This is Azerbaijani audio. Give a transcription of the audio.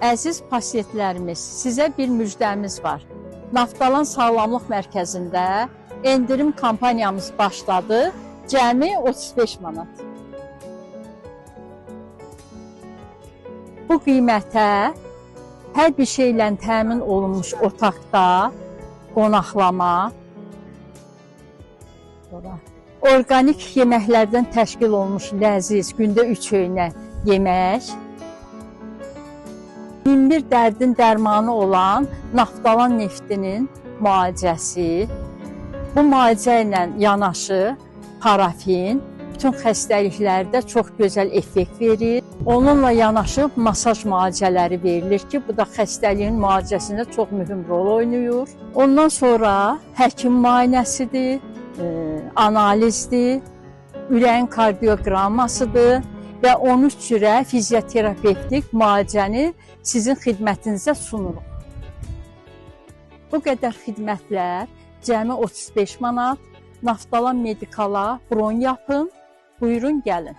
Əziz pasiyentlərimiz, sizə bir müjdəmiz var. Naftalan Sağlamlıq Mərkəzində endirim kampaniyamız başladı. Cəmi 35 manat. Bu qiymətə hər bir şeylə təmin olunmuş otaqda qonaqlama, orqanik yeməklərdən təşkil olunmuş ləziz, gündə 3 öynə yemək, min bir dərdin dərmanı olan Naftalan neftinin müalicəsi, bu müalicə ilə yanaşı parafin bütün xəstəliklərdə çox gözəl effekt verir. Onunla yanaşı masaj müalicələri verilir ki, bu da xəstəliyin müalicəsində çox mühüm rol oynayır. Ondan sonra həkim müayinəsidir, analizdir, ürəyin kardioqrammasıdır və 13 cürə fizioterapevtik müalicəni sizin xidmətinizə sunuruq. Bu qədər xidmətlər cəmi 35 manat. Naftalan Medikala bron yapın. Buyurun gəlin.